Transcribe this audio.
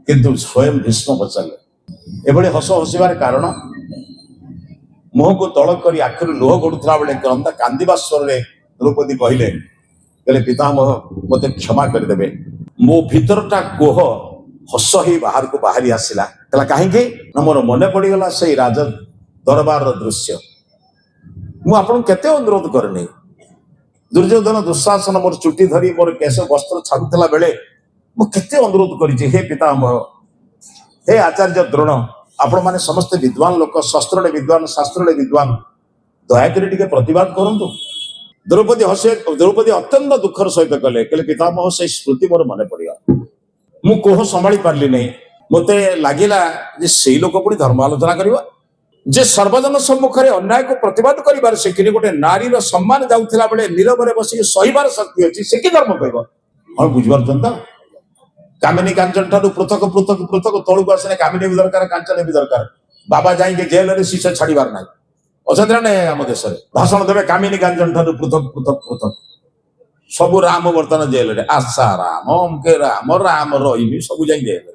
କିନ୍ତୁ ସ୍ୱୟଂ ଭୀଷ୍ମ ପଚାରିଲେ, ଏଭଳି ହସ ହସିବାର କାରଣ? ମୁହଁକୁ ତଳ କରି ଆଖିରୁ ଲୁହ ଗଡୁଥିଲା ବେଳେ କାନ୍ଦିବା ସ୍ୱରରେ ଦ୍ରୌପଦୀ କହିଲେ, କହିଲେ, ପିତାମହ, ମତେ କ୍ଷମା କରିଦେବେ। ମୋ ଭିତରଟା କୋହ ହସ ହେଇ ବାହାରକୁ ବାହାରି ଆସିଲା। କହିଲା, କାହିଁକି ନା ମୋର ମନେ ପଡିଗଲା ସେଇ ରାଜ ଦରବାରର ଦୃଶ୍ୟ। ମୁଁ ଆପଣଙ୍କୁ କେତେ ଅନୁରୋଧ କରିନି। ଦୁର୍ଯ୍ୟୋଧନ, ଦୁଃଶାସନ ମୋର ଚୁଟି ଧରି ମୋର କେଶ ବସ୍ତ୍ର ଛାଡୁଥିଲା ବେଳେ ମୁଁ କେତେ ଅନୁରୋଧ କରିଛି, ହେ ପିତାମହ, ହେ ଆଚାର୍ଯ୍ୟ ଦ୍ରୋଣ, ଆପଣମାନେ ସମସ୍ତେ ବିଦ୍ୱାନ ଲୋକ, ଶସ୍ତ୍ରରେ ବିଦ୍ୱାନ, ଶାସ୍ତ୍ରରେ ବିଦ୍ୱାନ, ଦୟାକରି ଟିକେ ପ୍ରତିବାଦ କରନ୍ତୁ। ଦ୍ରୌପଦୀ ଅତ୍ୟନ୍ତ ଦୁଃଖର ସହିତ କହିଲେ, କହିଲେ, ପିତାମହ, ସେଇ ସ୍ମୃତି ମୋର ମନେ ପଡିଗଲା। ମୁଁ କୋହ ସମ୍ଭାଳି ପାରିଲି ନାହିଁ। ମତେ ଲାଗିଲା ଯେ ସେଇ ଲୋକ ପୁଣି ଧର୍ମ ଆଲୋଚନା କରିବ, ଯେ ସର୍ବଜନ ସମ୍ମୁଖରେ ଅନ୍ୟାୟକୁ ପ୍ରତିବାଦ କରିବାର ଶିଖିନି, ଗୋଟେ ନାରୀର ସମ୍ମାନ ଯାଉଥିଲା ବେଳେ ନିରବରେ ବସିକି ସହିବାର ଶକ୍ତି ଅଛି, ସେ କି ଧର୍ମ କହିବ? ହଁ, ବୁଝିପାରୁଛନ୍ତି ତ? କାମିନୀ କାଞ୍ଚନ ଠାରୁ ପୃଥକ ପୃଥକ ପୃଥକ ତଳକୁ ଆସିଲେ କାମିନୀ ବି ଦରକାର, କାଞ୍ଚନ ବି ଦରକାର। ବାବା ଯାଇକି ଜେଲରେ ଶିଷ୍ୟ ଛାଡିବାର ନାହିଁ। ଅଛନ୍ତି ନା ନାଇଁ ଆମ ଦେଶରେ? ଭାଷଣ ଦେବେ, କାମିନୀ କାଞ୍ଚନ ଠାରୁ ପୃଥକ ପୃଥକ ପୃଥକ। ସବୁ ରାମ ବର୍ତ୍ତମାନ ଜେଲରେ। ଆଶା ରାମ, ଅମକେ ରାମ, ରାମ ରହିବି, ସବୁ ଯାଇ ଜେଲରେ।